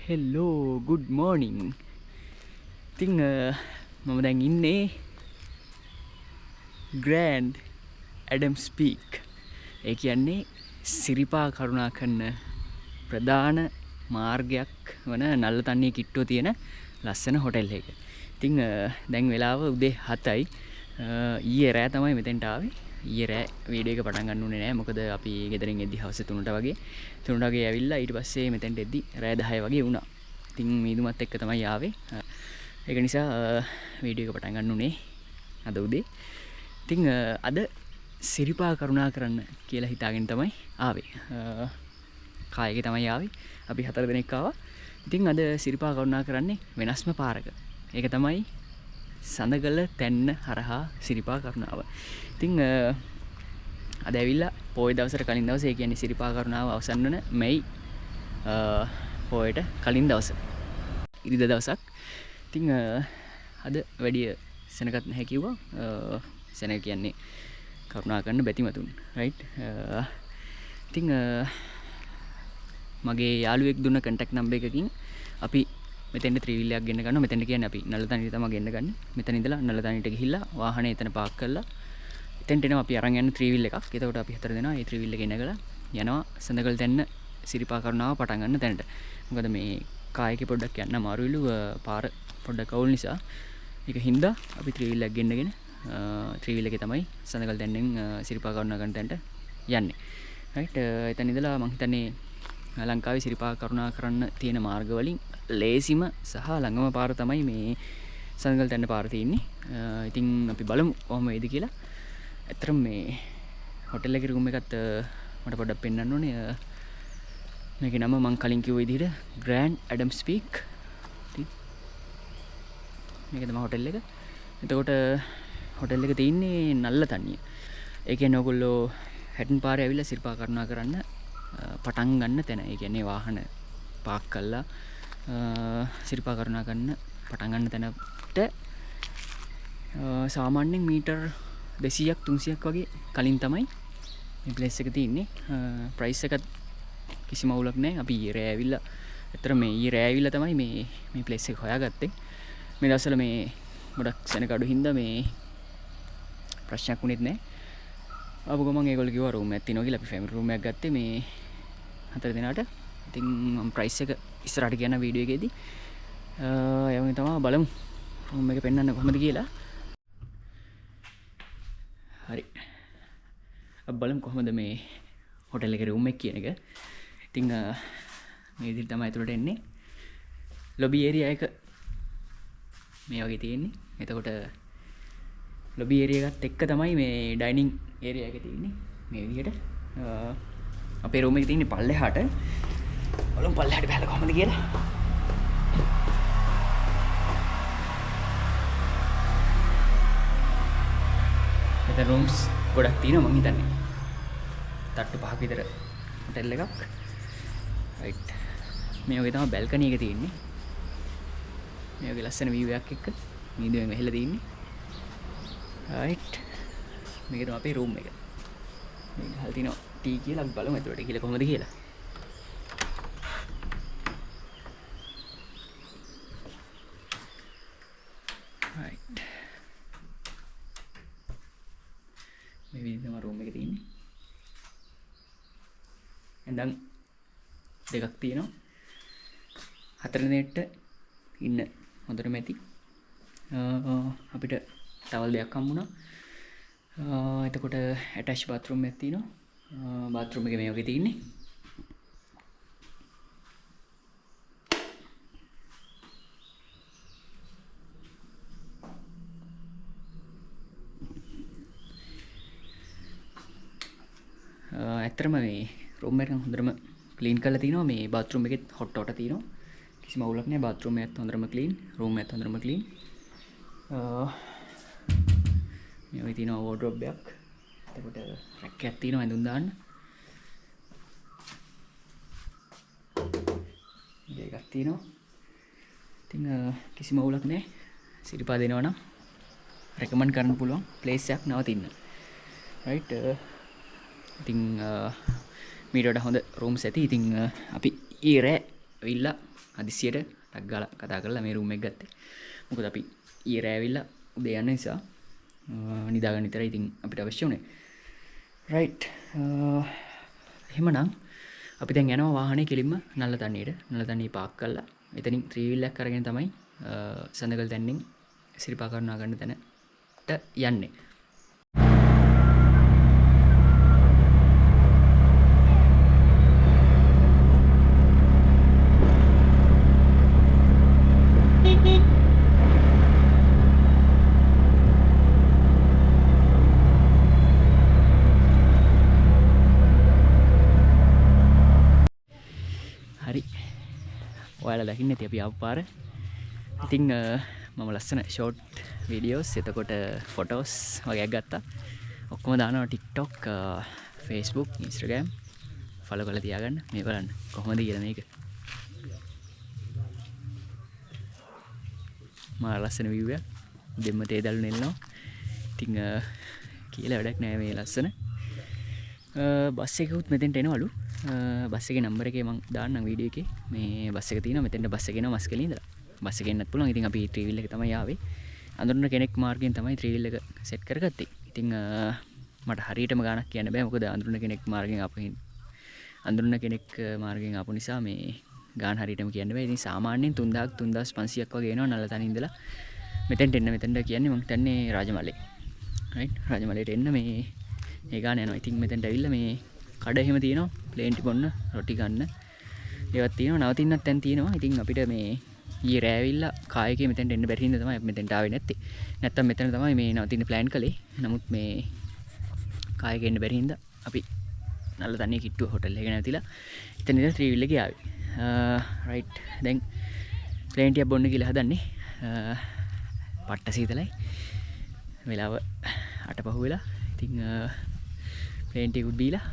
Hello, good morning. ඉතින් මම දැන් ඉන්නේ ග්‍රෑන්ඩ් ඇඩම්ස් පීක්. ඒ කියන්නේ සිරිපා කරුණා කරන ප්‍රධාන මාර්ගයක් වන නල්ලතන්නිය කිට්ටුව තියෙන ලස්සන හොටෙල් එක. ඉතින් දැන් වෙලාව උදේ 7යි. ඊයේ රෑ තමයි මෙතෙන්ට ආවේ. ඊයේ රෑ වීඩියෝ එක පටන් ගන්න උනේ නෑ. මොකද අපි ගෙදරින් එද්දි හවස 3ට වගේ 3ට වගේ ඇවිල්ලා ඊට පස්සේ මෙතෙන්ට එද්දි රෑ 10 වගේ වුණා. ඉතින් මීදුමත් එක්ක තමයි ආවේ. ඒක නිසා වීඩියෝ එක පටන් ගන්න උනේ අද උදේ. ඉතින් අද සිරිපා කරුණා කරන්න කියලා හිතාගෙන තමයි ආවේ. කායකේ තමයි ආවේ. අපි 4 දෙනෙක් ආවා. ඉතින් අද සිරිපා කරුණා කරන්නේ වෙනස්ම පාරක. ඒක තමයි සඳගල තැන්න හරහා සිරිපා කරුණාව. ඉතින් අද ඇවිල්ලා පොය දවසට කලින් දවසේ, ඒ කියන්නේ සිරිපා කරුණාව අවසන් වන මැයි පොයට කලින් දවස, ඉරිදා දවසක්. ඉතින් අද වැඩි සෙනගත් නැහැ කිව්වා. සෙනග කියන්නේ කරුණා කරන බැතිමතුන්, රයිට්? ඉතින් මගේ යාළුවෙක් දුන්න කන්ටැක්ට් නම්බර් එකකින් අපි මෙතෙන්ට ත්‍රිවිල් එකක් ගෙන්න ගන්නවා. මෙතෙන්ට කියන්නේ අපි නල්ලතනියට තමයි ගෙන්න ගන්නේ. මෙතන ඉඳලා නල්ලතනියට ගිහිල්ලා වාහනේ එතන පාක් කරලා එතෙන්ට එනවා අපි අරන් යන ත්‍රිවිල් එකක්. එතකොට අපි 4 දෙනා ඒ ත්‍රිවිල් එකේ නැගලා යනවා සඳගල තැන්න සිරිපා කරුණාව පටන් ගන්න තැනට. මොකද මේ කායකේ පොඩ්ඩක් යන්න අමාරුයිලු, පාර පොඩ්ඩක් අවුල් නිසා. ඒක හින්දා අපි ත්‍රිවිල් එකක් ගෙන්නගෙන ත්‍රිවිල් එකේ තමයි සඳගල තැන්නෙන් සිරිපා කරුණා ගන්න තැනට යන්නේ. රයිට්? එතන ඉඳලා මං හිතන්නේ ලංකාවේ සිරිපා කරුණා කරන්න තියෙන මාර්ග වලින් ලේසිම සහ ළඟම පාර තමයි මේ සඳගල තැන්න පාර තියෙන්නේ. ඉතින් අපි බලමු කොහොම වේද කියලා. ඇත්තටම මේ හොටෙල් එකේ රූම් එකත් මට පොඩ්ඩක් පෙන්වන්න ඕනේ. මේකේ නම මං කලින් කිව්ව විදිහට ග්‍රෑන්ඩ් ඇඩම්ස් පීක්. ඉතින් මේක තමයි හොටෙල් එක. එතකොට හොටෙල් එක තියෙන්නේ නල්ලතන්නිය. ඒ කියන්නේ ඔයගොල්ලෝ හැටන් පාරේ ඇවිල්ලා සිරිපා කරුණා කරන්න පටන් ගන්න තැන. ඒ කියන්නේ වාහන පාක් කරලා සිරිපා කරුණා කරන්න පටන් ගන්න තැනට සාමාන්‍යයෙන් මීටර් 200ක් 300ක් වගේ කලින් තමයි මේ ප්ලේස් එක තියෙන්නේ. ප්‍රයිස් එකත් කිසිම අවුලක් නෑ. අපි ඊයේ රෑ ඇවිල්ලා, ඇත්තට මේ ඊයේ රෑ ඇවිල්ලා තමයි මේ ප්ලේස් එක හොයාගත්තේ. මේ දවස්වල මේ ගොඩක් සෙනඟ අඩු හින්දා මේ ප්‍රශ්නයක් වුණෙත් නෑ. ආපු ගමන් ඒගොල්ලෝ කිව්වා රූම් එකක් තියෙනවා කියලා. අපි ෆැමිලි රූම් එකක් ගත්තේ මේ 4 දෙනාට. ඉතින් මම ප්‍රයිස් එක ඉස්සරහට කියන වීඩියෝ එකේදී. ඒ වගේ තමයි බලමු රූම් එක පෙන්වන්න කොහොමද කියලා. හරි. අපි බලමු කොහොමද මේ හොටෙල් එකේ රූම් එක කියන එක. ඉතින් මේ විදිහට තමයි ඇතුළට එන්නේ. ලොබි ඒරියා එක මේ වගේ තියෙන්නේ. එතකොට ලොබි ඒරියා එකත් එක්ක තමයි මේ ඩයිනින් ඒරියා එක තියෙන්නේ මේ විදිහට. අපේ රූම් එක තියෙන්නේ පල්ලෙහාට. බලමු පල්ලෙහාට බහලා කොහොමද කියලා. මෙතන රූම්ස් ගොඩක් තියෙනවා මං හිතන්නේ. තට්ටු 5ක විතර හොටෙල් එකක්. රයිට්. මේ වගේ තමයි බැල්කනි එක තියෙන්නේ. මේ වගේ ලස්සන වීව් එකක් එක්ක මීදුවෙන් වැහිලා තියෙන්නේ. රයිට්. මේක තමයි අපේ රූම් එක. මේ ගහලා තිනවා ටී කියලා. අපි බලමු ඇතුළට ගිහලා කොහොමද කියලා. රයිට්. මේ විදිහට තමයි රූම් එක තියෙන්නේ. ඇඳන් දෙකක් තියෙනවා. 4 දෙනෙක්ට ඉන්න හොඳටම ඇති. අපිට ටවල් දෙකක් හම්බුණා. එතකොට ඇටච් බාත්රූම් එකක් තියෙනවා. බාත්රූම් එක මේ වගේ තියෙන්නේ. ඇත්තටම මේ රූම් එක නම් හොඳටම ක්ලීන් කරලා තිනවා. මේ බාත්රූම් එකෙත් හොට් වෝටර් තියෙනවා. කිසිම අවුලක් නෑ. බාත්රූම් එකත් හොඳටම ක්ලීන්, රූම් එකත් හොඳටම ක්ලීන්. මේ වගේ තියෙනවා වෝඩ්‍රොබ් එකක්. එතකොට රැක් එකක් තියෙනවා ඇඳුම් දාන්න. මේ එකක් තියෙනවා. ඉතින් කිසිම අවුලක් නෑ. සිරිපා දෙනවා නම් රෙකමන්ඩ් කරන්න පුළුවන් ප්ලේස් එකක් නවතින්න. රයිට්. ඉතින් මීට වඩා හොඳ රූම්ස් ඇති. ඉතින් අපි ඊයේ රෑ ඇවිල්ලා හදිස්සියට ටක් ගාලා කතා කරලා මේ රූම් එක ගත්තේ. මොකද අපි ඊයේ රෑ ඇවිල්ලා උදේ යන නිසා නිදා ගන්න විතරයි ඉතින් අපිට අවශ්‍ය වුණේ. රයිට්. එහෙමනම් අපි දැන් යනවා වාහනේ කෙලින්ම නල්ලතන්නියට. නල්ලතන්නිය පාක් කරලා එතනින් ත්‍රිවිල් එකක් අරගෙන තමයි සඳකල් තැන්නෙන් සිරිපා කරුණා ගන්න තැනට යන්නේ. හරි. ඔයාලා දකින්න ඇති අපි ආපු පාර. ඉතින් මම ලස්සන ෂෝට් වීඩියෝස් එතකොට ෆොටෝස් වගේක් ගත්තා. ඔක්කොම දානවා TikTok, Facebook, Instagram follow කරලා තියාගන්න. මේ බලන්න කොහොමද කියලා මේක. මාර ලස්සන view එකක්. දෙම්ම තේ දළු නෙල්නවා. ඉතින් කියලා වැඩක් නෑ මේ ලස්සන. බස් එකකුත් මෙතෙන්ට එනවලු. බස් එකේ නම්බර් එකේ මං දාන්නම් වීඩියෝ එකේ. මේ බස් එක තියෙනවා මෙතෙන්ට බස් එක එනවා මස්කෙලි ඉඳලා. බස් එකේ එන්නත් පුළුවන්. ඉතින් අපි ත්‍රිවිල් එක තමයි ආවේ. අඳුරන කෙනෙක් මාර්ගයෙන් තමයි ත්‍රිවිල් එක සෙට් කරගත්තේ. ඉතින් මට හරියටම ගාණක් කියන්න බෑ. මොකද අඳුරන කෙනෙක් මාර්ගයෙන් ආපු අඳුරන කෙනෙක් මාර්ගයෙන් ආපු නිසා මේ ගාණ හරියටම කියන්න බෑ. ඉතින් සාමාන්‍යයෙන් 3000 3500ක් වගේ එනවා නල්ලතනි ඉඳලා මෙතෙන්ට එන්න. මෙතෙන්ට කියන්නේ මං හිතන්නේ රාජමලේ. රයිට්, රාජමලේට එන්න මේ ඒ ගාණ යනවා. ඉතින් මෙතෙන්ට ඇවිල්ලා මේ කඩ එහෙම තියෙනවා. ප්ලේන් ටි බොන්න, රොටි ගන්න ඒවත් තියෙනවා. නවතින්නත් තැන් තියෙනවා. ඉතින් අපිට මේ ඊයේ රෑ ඇවිල්ලා කායකේ මෙතෙන්ට එන්න බැරි හින්දා තමයි අපි මෙතෙන්ට ආවේ නැත්තේ. නැත්තම් මෙතන තමයි මේ නවතින්න ප්ලෑන් කළේ. නමුත් මේ කායකේ එන්න බැරි හින්දා අපි නල්ලතන්නිය කිට්ටුව හොටල් එකේ නැවතිලා එතන ඉඳලා ත්‍රිවිල් එකේ ආවේ. රයිට්, දැන් ප්ලේන් ටිකක් බොන්න කියලා හදන්නේ. පට්ට සීතලයි. වෙලාව අට පහු වෙලා. ඉතින් ප්ලේන් ටිකකුත් බීලා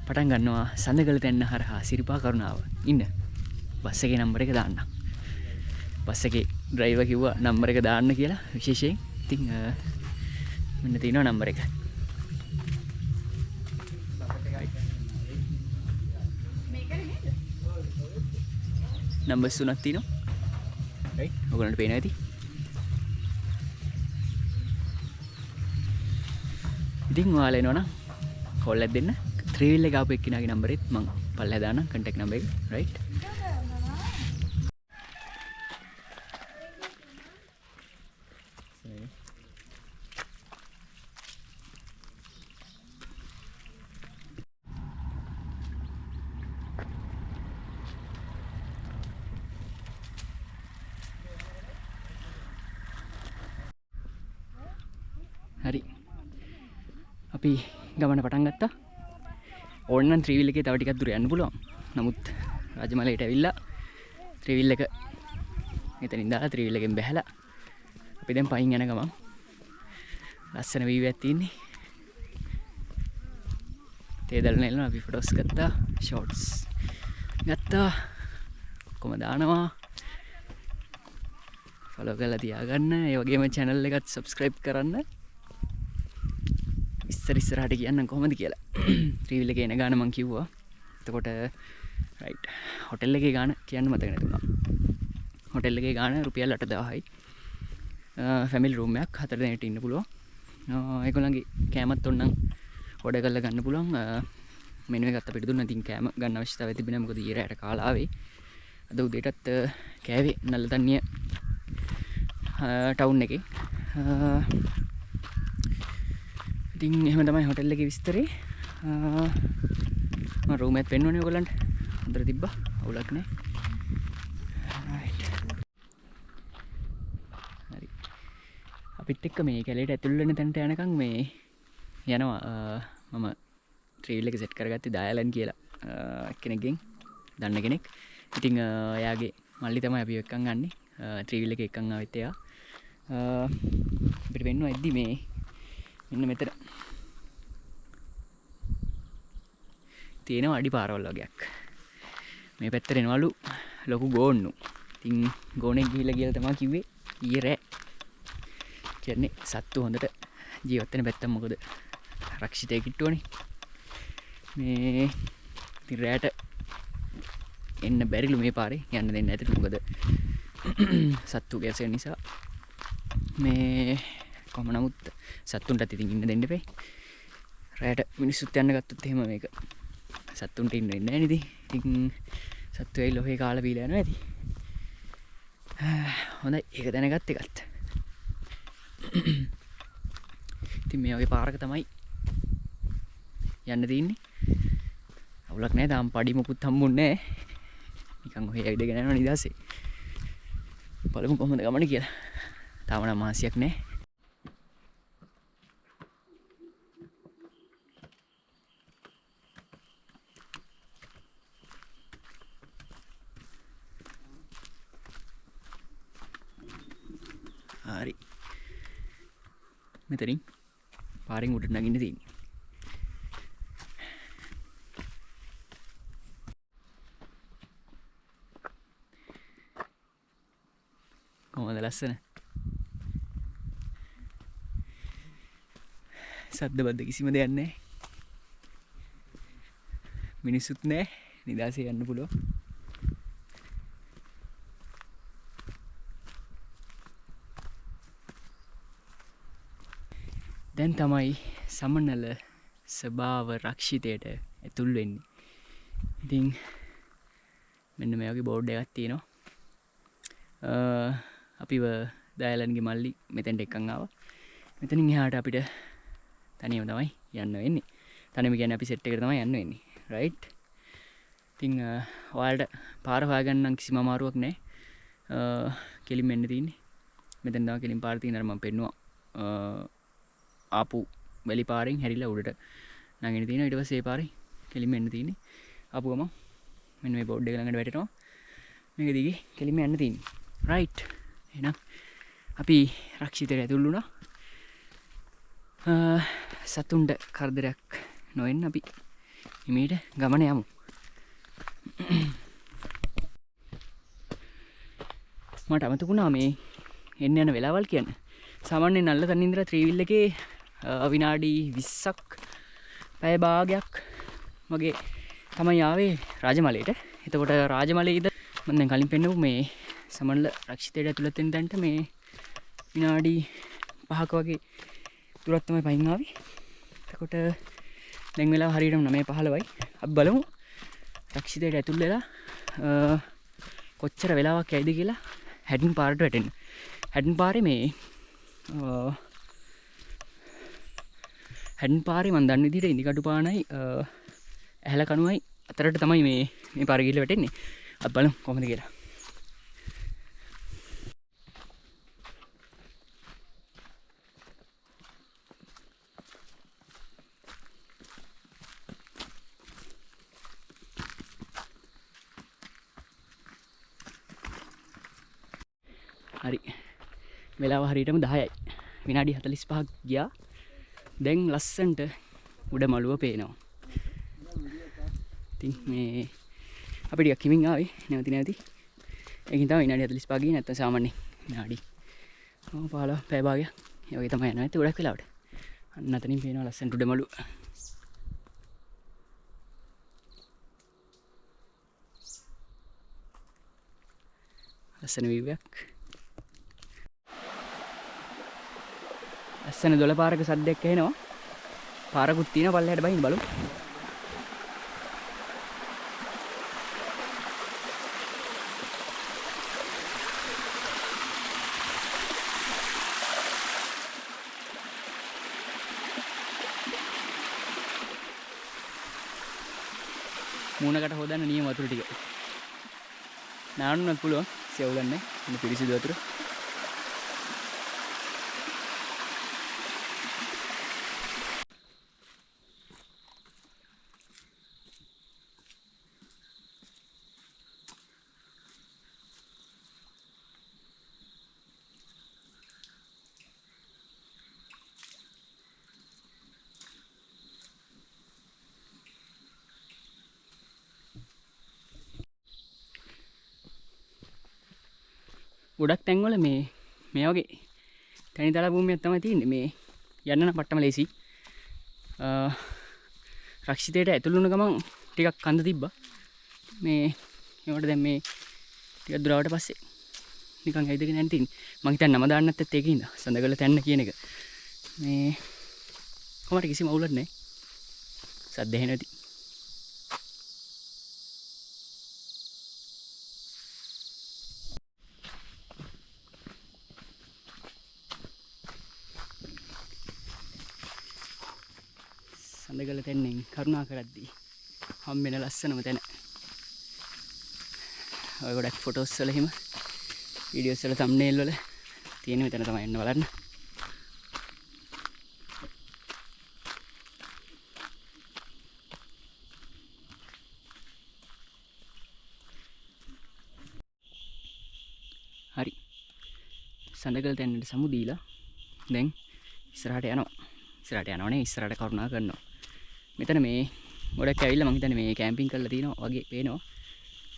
පටන් ගන්නවා සඳකල තැන්න හරහා සිරිපා කරුණාව. ඉන්න බස් එකේ නම්බර් එක දාන්න. බස් එකේ ඩ්‍රයිවර් කිව්වා නම්බර් එක දාන්න කියලා විශේෂයෙන්. ඉතින් මෙන්න තියෙනවා නම්බර් එක. නම්බර්ස් තුනක් තියෙනවා. රයිට්, ඔයගොල්ලන්ට පේනවා ඇති. ඉතින් ඔයාලා එනවනම් කෝල් එකක් දෙන්න. ත්‍රිවිල් එක ආපු එක්කිනාගේ නම්බරෙත් මං පල්ලෙහා දාන්නම් කන්ටැක්ට් නම්බර් එක. රයිට්. හරි, අපි ගමන පටන් ගත්තා. ඕන නම් ත්‍රිවිල් එකේ තව ටිකක් දුර යන්න පුළුවන්. නමුත් රාජමලයට ඇවිල්ලා ත්‍රිවිල් එක එතනින් දාලා ත්‍රිවිල් එකෙන් බැහැලා අපි දැන් පයින් යන ගමන් ලස්සන වීව් එකක් තියෙන්නේ. තේ දළු නෙලනවා. අපි ෆොටෝස් ගත්තා, ෂොට්ස් ගත්තා, ඔක්කොම දානවා. ෆලෝ කරලා තියාගන්න. ඒ වගේම channel එකත් subscribe කරන්න. ඉස්සර ඉස්සරහට කියන්නම් කොහොමද කියලා. ත්‍රිවිල් එකේ එන ගාන මං කිව්වා. එතකොට රයිට්, හොටෙල් එකේ ගාන කියන්න මතක නැතුණා. හොටෙල් එකේ ගාන රුපියල් 8000යි. ෆැමිලි රූම් එකක් 4 දෙනෙක්ට ඉන්න පුළුවන්. ඒගොල්ලන්ගේ කෑමත් ඕනනම් ඕඩර් කරලා ගන්න පුළුවන්. මෙනු එකත් අපිට දුන්නා. ඉතින් කෑම ගන්න අවශ්‍යතාවය තිබුණේ නැහැ. මොකද ඊයේ රෑට කාලා ආවේ. අද උදේටත් කෑවේ නල්ලතන්නිය ටවුන් එකේ. ඉතින් එහෙම තමයි හොටෙල් එකේ විස්තරේ. මම රූම් එකත් පෙන්වන්නේ ඔයගොල්ලන්ට. හොඳට තිබ්බා, අවුලක් නෑ. රයිට්. හරි. අපිත් එක්ක මේ කැලේට ඇතුල් වෙන තැනට යනකම් මේ යනවා. මම ත්‍රිවිල් එක සෙට් කරගත්තේ දයාලන් කියලා කෙනෙක්ගෙන්, දන්න කෙනෙක්. ඉතින් එයාගේ මල්ලි තමයි අපි එක්කන් යන්නේ. ත්‍රිවිල් එක එක්කන් ආවෙත් එයා. අපිට පෙන්නුවා එද්දි මේ මෙන්න මෙතන තියෙනවා අඩි පාරවල් වගේක්. මේ පැත්තට එනවලු ලොකු ගෝන්නු. ඉතින් ගෝනෙක් ගිහිල්ලා කියලා තමයි කිව්වේ ඊයේ රෑ. කියන්නේ සත්තු හොඳට ජීවත් වෙන පැත්තක්, මොකද රක්ෂිතය කිට්ටුවනේ. මේ ඉතින් රෑට එන්න බැරිලු මේ පාරේ යන්න දෙන්නේ නැතිලු. මොකද සත්තු ගැසෙන නිසා. මේ කොහොම නමුත් සත්තුන්ටත් ඉතින් ඉන්න දෙන්න එපේ. රැයට මිනිස්සුත් යන්න ගත්තොත් එහෙම මේක සත්තුන්ට ඉන්න වෙන්නේ නැහැ නේද? ඉතින් සත්තු ඇවිල්ලා ඔහේ කාලා බීලා යනවා ඇති. හොඳයි, ඒක දැනගත් එකත්. ඉතින් මේ වගේ පාරක තමයි යන්න තියෙන්නේ. අවුලක් නෑ, තාම පඩි මොකුත් හම්බුන්නේ නෑ. නිකන් ඔහේ ඇවිදගෙන යනවා නිදහසේ. බලමු කොහොමද ගමන කියලා. තාම නම් මහන්සියක් නෑ. හරි. මෙතනින් පාරෙන් උඩට නගින්න තියෙන්නේ. කොහොමද ලස්සන? සද්ද බද්ද කිසිම දෙයක් නෑ. මිනිස්සුත් නෑ. නිදහසේ යන්න පුළුවන්. දැන් තමයි සමනල ස්වභාව රක්ෂිතයට ඇතුල් වෙන්නේ. ඉතින් මෙන්න මේ වගේ බෝඩ් එකක් තියෙනවා. අපිව දයාලන්ගේ මල්ලි මෙතෙන්ට එක්කන් ආවා. මෙතනින් එහාට අපිට තනියම තමයි යන්න වෙන්නේ. තනියම කියන්නේ අපි සෙට් එකට තමයි යන්න වෙන්නේ. රයිට්. ඉතින් ඔයාලට පාර හොයාගන්න නම් කිසිම අමාරුවක් නෑ. කෙලින්ම එන්න තියෙන්නේ. මෙතෙන් තමයි කෙලින් පාර තියෙන. අර මම පෙන්නුවා. ආපු වැලි පාරෙන් හැරිලා උඩට නගින්න තියෙනවා. ඊට පස්සේ ඒ පාරේ කෙලින්ම එන්න තියෙන්නේ. ආපු ගමන් මෙන්න මේ බෝඩ් එක ළඟට වැටෙනවා. මේක දිගේ කෙලින්ම යන්න තියෙන්නේ. රයිට්. එහෙනම් අපි රක්ෂිතයට ඇතුල් වුණා. සතුන්ට කරදරයක් නොවෙන්න අපි හිමීට ගමන යමු. මට අමතක වුණා මේ එන්න යන වෙලාවල් කියන්න. සාමාන්‍යයෙන් නල්ලතන්න ඉඳලා ත්‍රිවිල් එකේ විනාඩි 20ක් පැය භාගයක් වගේ තමයි ආවේ රාජමලයට. එතකොට රාජමලයේ ඉඳ මම දැන් කලින් පෙන්නපු මේ සමනල රක්ෂිතයට ඇතුළත් වෙන තැනට මේ විනාඩි 5ක වගේ දුරක් තමයි පයින් ආවේ. එතකොට දැන් වෙලාව හරියටම 9:15යි. අපි බලමු රක්ෂිතයට ඇතුල් වෙලා කොච්චර වෙලාවක් යයිද කියලා හැඩන් පාරට වැටෙන්න. හැඩන් පාරේ මේ හැඩන් පාරේ මම දන්න විදිහට ඉදිකටු පානයි ඇහැල කණුවයි අතරට තමයි මේ පාර ගිහිල්ලා වැටෙන්නේ. අපි බලමු කොහොමද කියලා. හරි. වෙලාව හරියටම 10යි. විනාඩි 45ක් ගියා. දැන් ලස්සනට උඩ මළුව පේනවා. ඉතින් මේ අපි ටිකක් හිමින් ආවේ නැවති නැවති. ඒකින් තමයි විනාඩි 45 ගියේ. නැත්තම් සාමාන්‍යයෙන් විනාඩි 15 පැය භාගයක් ඒ වගේ තමයි යනවා. ඇත්තේ ගොඩක් වෙලාවට. අන්න අතනින් පේනවා ලස්සනට උඩ මළුව. ලස්සන view එකක්. ලස්සන දොළ පාරක සද්දයක් ඇහෙනවා. පාරකුත් තියෙනවා පල්ලෙහාට බහින්න බලමු. මූණකට හොදන්න නියම වතුර ටික. නාන්නත් පුළුවන්. සියවුලක් නැහැ. ඉන්න පිරිසිදු වතුර. ගොඩක් තැන්වල මේ වගේ තැනිතල භූමියක් තමයි තියෙන්නේ. මේ යන්න නම් පට්ටම ලේසි. රක්ෂිතයට ඇතුළු වුණ ගමන් ටිකක් කඳ තිබ්බා. මේ මේවට දැන් මේ ටිකක් දුර ආවට පස්සේ නිකන් ඇවිදගෙන යන්න තියෙන්නේ. මං හිතන්නේ නම දාන්නත් ඇත්තේ ඒකින්ද සඳගල තැන්න කියන එක. මේ කොහමද කිසිම අවුලක් නැහැ. සද්ද ඇහෙනවා ඇති. සඳගල තැන්නෙන් කරුණා කරද්දී හම් වෙන ලස්සනම තැන. ඔය ගොඩක් ෆොටෝස් වල එහෙම වීඩියෝස් වල තම්නේල් වල තියෙන මෙතන තමයි එන්න බලන්න. හරි. සඳගල තැන්නට සමු දීලා දැන් ඉස්සරහට යනවා. ඉස්සරහට යනවා නේ, ඉස්සරහට කරුණා කරනවා. මෙතන මේ ගොඩක් ඇවිල්ලා මං හිතන්නේ මේ කැම්පින් කරලා තිනවා වගේ පේනවා.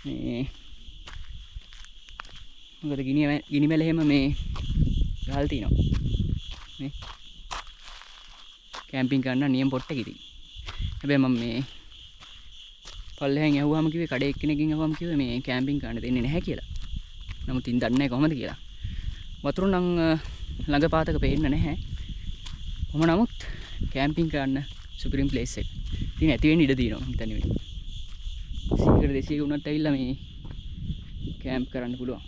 මේ මොකද ගිනි මැල එහෙම මේ ගහලා තිනවා. මේ කැම්පින් කරන්න නියම පොට් එක ඉතින්. හැබැයි මම මේ පල්ලෙහාන් ඇහුවාම කිව්වේ කඩේ එක්කෙනෙක්ගෙන් ඇහුවාම කිව්වේ මේ කැම්පින් කරන්න දෙන්නේ නැහැ කියලා. නමුත් ඉතින් දන්නේ නැහැ කොහොමද කියලා. වතුර නම් ළඟ පාතක පේන්න නැහැ. කොහොම නමුත් කැම්පින් කරන්න සුපිරිම ප්ලේස් එක. ඉතින් ඇති වෙන්න ඉඩ තියෙනවා මං හිතන්නේ මේ. 100කට 200ක වුණත් ඇවිල්ලා මේ කැම්ප් කරන්න පුළුවන්.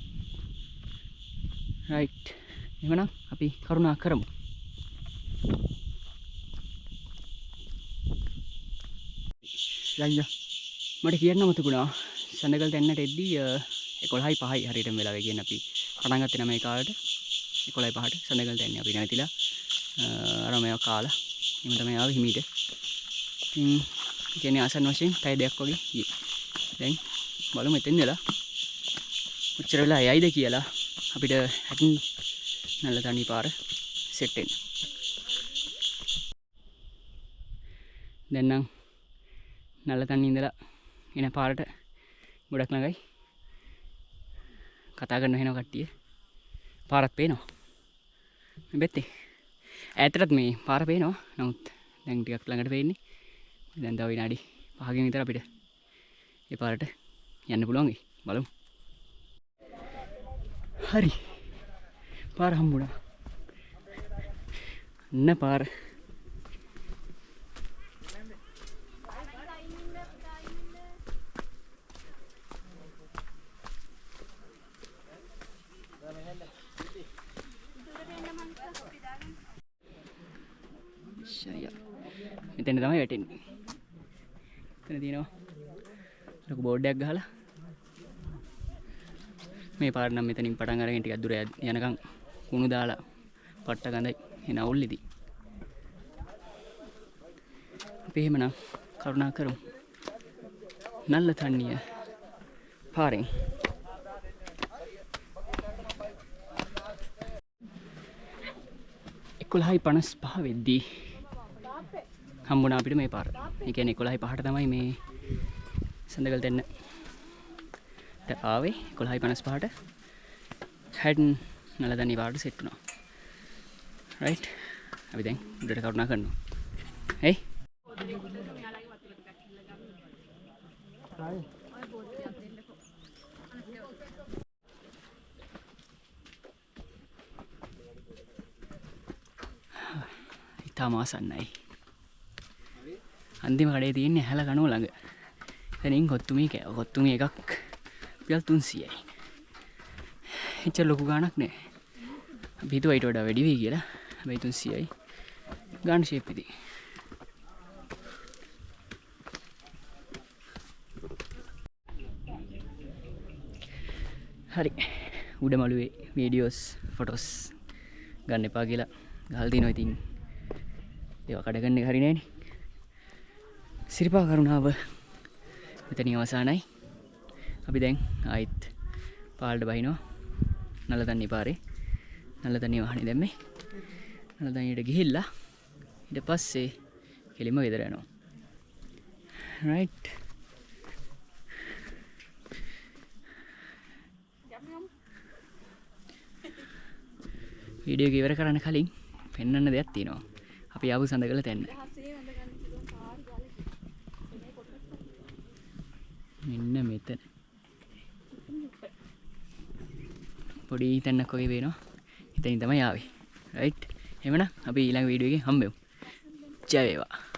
රයිට්. එහෙමනම් අපි කරුණා කරමු. යන්න. මට කියන්න මතකුණා සඳගල තැන්නට එද්දී 11:05යි හරියටම වෙලාව කියන්නේ අපි පටන් ගත්තේ 9 කාලට 11:05ට සඳගල තැන්නේ අපි නැවතිලා අර මේවා කාලා එහෙම තමයි ආවේ හිමීට. ඉතින් කියන්නේ ආසන්න වශයෙන් පැය දෙකක් වගේ ගියේ. දැන් බලමු එතෙන් වෙලා කොච්චර වෙලා යයිද කියලා අපිට හැටින් නල්ලතනි පාර සෙට් වෙන්න. දැන් නම් නල්ලතනි ඉඳලා එන පාරට ගොඩක් ළඟයි. කතා කරන වෙන කට්ටිය පාරත් පේනවා. මේ පැත්තේ ඈතටත් මේ පාර පේනවා. නමුත් දැන් ටිකක් ළඟට පේන්නේ. දැන් තව විනාඩි 5කින් විතර අපිට ඒ පාරට යන්න පුළුවන් වෙයි. බලමු. හරි. පාර හම්බුණා. අන්න පාර. මෙතන තමයි වැටෙන්නේ. එතන තියෙනවා ලොකු බෝඩ් එකක් ගහලා. මේ පාර නම් මෙතනින් පටන් අරගෙන ටිකක් දුර යනකම් කුණු දාලා පට්ට ගඳයි එන අවුල් ඉතින්. අපි එහෙමනම් කරුණා කරමු. නල්ලතන්නිය පාරෙන්. 11:55 වෙද්දී හම්බුණා අපිට මේ පාර. ඒ කියන්නේ 11:05ට තමයි මේ සඳගල තැන්නට ආවේ. 11:55ට හැටන් නලදනි පාරට සෙට් වුණා. රයිට්. අපි දැන් උඩට කරුණා කරනවා. හේ ඉතාම ආසන්නයි. අන්තිම කඩේ තියෙන්නේ ඇහැල කනුව ළඟ. එතනින් කොත්තුමී කෑවා. කොත්තුමී එකක් රුපියල් 300යි. එච්චර ලොකු ගාණක් නෑ. අපි හිතුවා ඊට වඩා වැඩි වෙයි කියලා. හැබැයි 300යි. ගාණ ෂේප් ඉතින්. හරි. උඩ මළුවේ වීඩියෝස් ෆොටෝස් ගන්න එපා කියලා ගහලා තිනවා ඉතින්. ඒවා කඩ ගන්න එක හරි නෑනේ. සිරිපා කරුණාව මෙතනින් අවසానයි. අපි දැන් ආයිත් පාලට බහිනවා. නල්ලතන්නි පාරේ. නල්ලතන්නි වාහනේ දැම්මේ. නල්ලතන්නියට ගිහිල්ලා ඊට පස්සේ කෙලින්ම ගෙදර යනවා. රයිට්. වීඩියෝ එක ඉවර කරන්න කලින් පෙන්වන්න දෙයක් තියෙනවා. අපි ආපු සඳගල තැන්න. මෙන්න මෙතන. පොඩි තැනක් වගේ පේනවා. එතනින් තමයි ආවේ. රයිට්. එහෙමනම් අපි ඊළඟ වීඩියෝ එකෙන් හම්බෙමු. ජය වේවා.